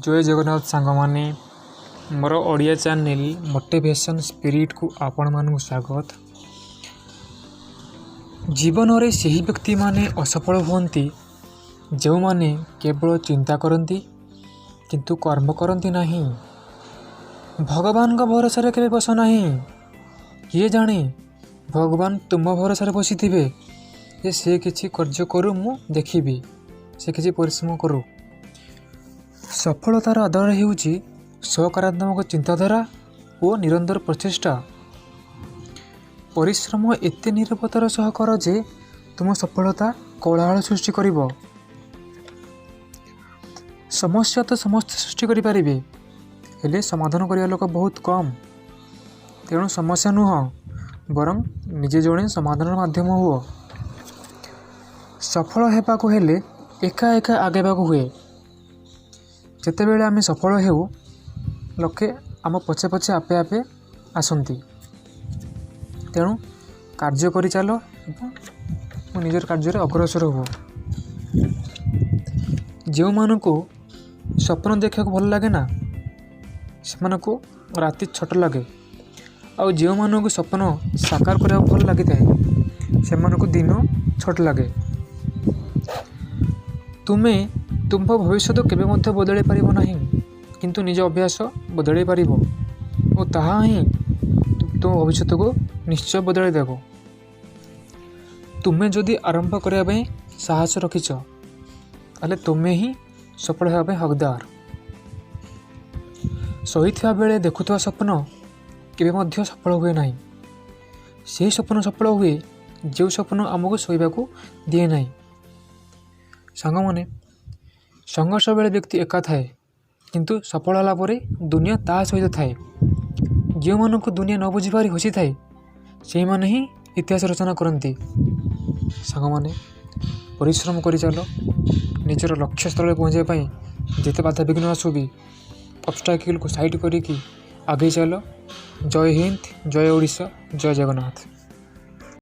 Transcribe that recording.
ଜୟ ଜଗନ୍ନାଥ ସାଙ୍ଗମାନେ, ମୋର Odia channel motivation ସ୍ପିରିଟ୍କୁ ଆପଣମାନଙ୍କୁ ସ୍ୱାଗତ। ଜୀବନରେ ସେହି ବ୍ୟକ୍ତିମାନେ ଅସଫଳ ହୁଅନ୍ତି, ଯେଉଁମାନେ କେବଳ ଚିନ୍ତା କରନ୍ତି କିନ୍ତୁ କର୍ମ କରନ୍ତି ନାହିଁ। ଭଗବାନଙ୍କ ଭରସାରେ କେବେ ବସ ନାହିଁ। କିଏ ଜାଣେ, ଭଗବାନ ତୁମ ଭରସାରେ ବସିଥିବେ ଯେ ସେ କିଛି କାର୍ଯ୍ୟ କରୁ, ମୁଁ ଦେଖିବି, ସେ କିଛି ପରିଶ୍ରମ କରୁ। ସଫଳତାର ଆଧାର ହେଉଛି ସକାରାତ୍ମକ ଚିନ୍ତାଧାରା ଓ ନିରନ୍ତର ପ୍ରଚେଷ୍ଟା। ପରିଶ୍ରମ ଏତେ ନିରବତାର ସହ କର ଯେ ତୁମ ସଫଳତା କୋଳାହଳ ସୃଷ୍ଟି କରିବ। ସମସ୍ୟା ତ ସମସ୍ତେ ସୃଷ୍ଟି କରିପାରିବେ, ହେଲେ ସମାଧାନ କରିବା ଲୋକ ବହୁତ କମ୍। ତେଣୁ ସମସ୍ୟା ନୁହଁ, ବରଂ ନିଜେ ଜଣେ ସମାଧାନର ମାଧ୍ୟମ ହୁଅ। ସଫଳ ହେବାକୁ ହେଲେ ଏକା ଏକା ଆଗେଇବାକୁ ହୁଏ। ଯେତେବେଳେ ଆମେ ସଫଳ ହେଉ, ଲୋକେ ଆମ ପଛେ ପଛେ ଆପେ ଆପେ ଆସନ୍ତି। ତେଣୁ କାର୍ଯ୍ୟ କରିଚାଲ ଏବଂ ନିଜର କାର୍ଯ୍ୟରେ ଅଗ୍ରସର ହୁଅ। ଯେଉଁମାନଙ୍କୁ ସ୍ୱପ୍ନ ଦେଖିବାକୁ ଭଲ ଲାଗେ ନା, ସେମାନଙ୍କୁ ରାତି ଛୋଟ ଲାଗେ। ଆଉ ଯେଉଁମାନଙ୍କୁ ସ୍ୱପ୍ନ ସାକାର କରିବାକୁ ଭଲ ଲାଗିଥାଏ, ସେମାନଙ୍କୁ ଦିନ ଛୋଟ ଲାଗେ। ତୁମେ ତୁମ୍ଭ ଭବିଷ୍ୟତ କେବେ ମଧ୍ୟ ବଦଳାଇ ପାରିବ ନାହିଁ, କିନ୍ତୁ ନିଜ ଅଭ୍ୟାସ ବଦଳାଇ ପାରିବ ଓ ତାହା ହିଁ ତୁମ ଭବିଷ୍ୟତକୁ ନିଶ୍ଚୟ ବଦଳାଇ ଦେବ। ତୁମେ ଯଦି ଆରମ୍ଭ କରିବା ପାଇଁ ସାହସ ରଖିଛ, ତାହେଲେ ତୁମେ ହିଁ ସଫଳ ହେବା ପାଇଁ ହକଦାର। ଶୋଇଥିବା ବେଳେ ଦେଖୁଥିବା ସ୍ୱପ୍ନ କେବେ ମଧ୍ୟ ସଫଳ ହୁଏ ନାହିଁ। ସେହି ସ୍ୱପ୍ନ ସଫଳ ହୁଏ, ଯେଉଁ ସ୍ୱପ୍ନ ଆମକୁ ଶୋଇବାକୁ ଦିଏ ନାହିଁ। ସାଙ୍ଗମାନେ, ସଂଘର୍ଷ ବେଳେ ବ୍ୟକ୍ତି ଏକା ଥାଏ, କିନ୍ତୁ ସଫଳ ହେଲା ପରେ ଦୁନିଆ ତା ସହିତ ଥାଏ। ଯେଉଁମାନଙ୍କୁ ଦୁନିଆ ନ ବୁଝିପାରି ହସିଥାଏ, ସେଇମାନେ ହିଁ ଇତିହାସ ରଚନା କରନ୍ତି। ସାଙ୍ଗମାନେ, ପରିଶ୍ରମ କରିଚାଲ। ନିଜର ଲକ୍ଷ୍ୟସ୍ଥଳରେ ପହଞ୍ଚିବା ପାଇଁ ଯେତେ ବାଧାବିଘ୍ନ ଆସୁ ବି ଅବଷ୍ଟାକିଲ୍କୁ ସାଇଡ଼୍ କରିକି ଆଗେଇ ଚାଲ। ଜୟ ହିନ୍ଦ, ଜୟ ଓଡ଼ିଶା, ଜୟ ଜଗନ୍ନାଥ।